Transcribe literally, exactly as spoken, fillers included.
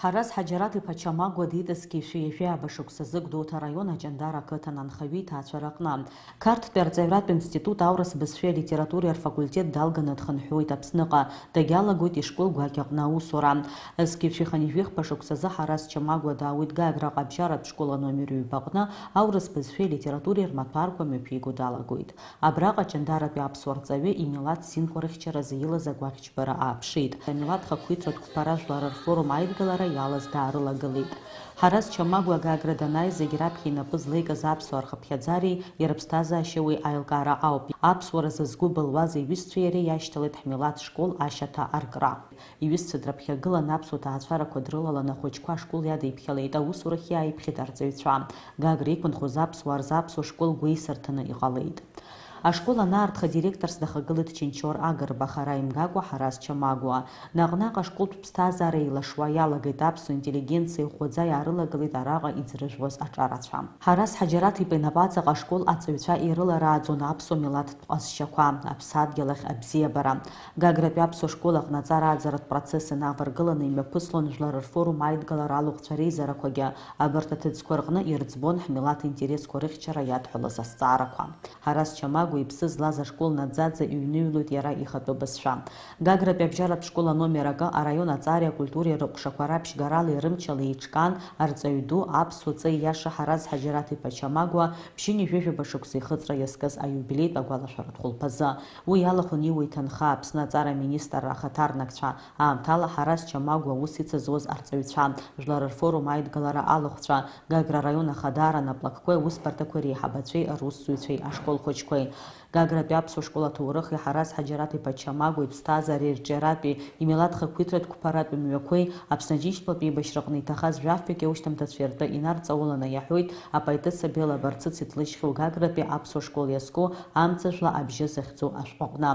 Ҳараз Ҳаџьараҭ-иԥа Чамагәа диит зқьи жәшәи ҩажәи жәаба шықәсазы Гәдоуҭа араион Аҷандара ақыҭан анхаҩы иҭаацәараҟны. Қарҭтәи арҵаҩратә институт аурыс бызшәеи алитературеи рфакультет далганы дхынҳәуеит Аԥсныҟа, дагьалагоит ишкол гәакьаҟны аусура. Зқьи жәшәи хынҩажәи жәаба шықәсазы Ҳараз Чамагәа даауеит Гаграҟа абжьаратә школ аномер ҩбаҟны аурыс бызшәеи алитературеи рмаҭәарқәа мҩаԥиго далагоит. Абраҟа Ҷандаратәи аԥсуа рҵаҩы имилаҭ ссирқәа рыхьчаразы илаз агәаҳәара ааԥшит. Амилаҭ хақәиҭратә қәԥара жәлар рфорум аидгылара иалаз даарылагылеит. Ҳараз Чамагәа Гагра данааи зегь раԥхьа инапы злеикыз аԥсуаа рхыԥхьаӡареи ирыԥсҭазаашьеи уи аилкаара ауп. Аԥсуара зызгәыбылуаз иҩызцәеи иареи иашьҭалеит ҳмилаҭ школ ашьаҭа аркра. Иҩызцәа дрыԥхьагылан аԥсуа ҭаацәарақәа дрылалан ахәыҷқәа ашкол иадиԥхьалеит, аусура ахь иааиԥхьеит арҵаҩцәа. Гагра иқәынхоз аԥсуаа рзы аԥсуа школ гәеисырҭаны иҟалеит. Ашкол анаартха директорс дахагылеит Чынчор Агрба, хара имгакәа Ҳараз Чамагәа. Наҟ-наҟ ашколтә ԥсҭазаара еилашуа иалагеит, аԥсуа интеллигенциа иӷәӷәаӡа иаарылагылеит араҟа иӡрыжәуаз аҿарацәа. Ҳараз Ҳаџьараҭ-иԥа инапаҵаҟа ашкол аҵаҩцәа ирыларааӡон аԥсуа милаҭтә ҟазшьақәа, аԥсадгьыл ахь абзиабара. Гагратәи аԥсуа школ аҟны аҵара ааӡаратә процесс инаваргыланы имҩаԥыслон Жәлар рфорум аидгылара алахәцәа реизарақәагьы. Абарҭ аҭыӡқәа рҟны ирӡбон ҳмилаҭ интересқәа рыхьчара иадҳәалаз азҵаарақәа. Ҳараз Чамагәа иԥсы злаз ашкол наӡаӡа иҩныҩлоит иара ихатәы бызшәа. Гагратәи абжьаратә школ аномер акы араион аҵареи акультуреи рыҟәшақәа раԥшьгаралеи рымчалеи еиҿкаан арҵаҩ ду, аԥсуа ҵеи иаша Ҳараз Ҳаџьараҭ-иԥа Чамагәа ԥшьынҩажәи жәаба шықәса ихыҵра иазкыз аиубилеитә агәалашәаратә хәылԥазы. Уи иалахәын иуа иҭынха Аԥсны аҵара аминистрра ахаҭарнакцәа, аамҭала Ҳараз Чамагәа аус ицызуаз арҵаҩцәа, Жәлар рфорум аидгылара алахәцәа, Гагра араион ахадара наплакқәеи аусбарҭақәеи реиҳабацәеи русзуҩцәеи ашкол хәыҷқәеи. Гагратәи аԥсуа школ аҭоурыхи Ҳараз Ҳаџьараҭ-иԥа Чамагәа иԥсҭазаареи рҿиаратәи имилаҭ хақәиҭратә қәԥаратәи мҩақәеи Аԥсны Аџьынџьтәылатә еибашьраҟны иҭахаз жәафҩык иаушьҭымҭацәеи ртәы инарҵауланы иаҳәоит апоетесса Бела Барцыц иҭлыжьхьоу Гагратәи аԥсуа школ иазку Амца жәла абжьы захьӡу ашәҟәы аҟны.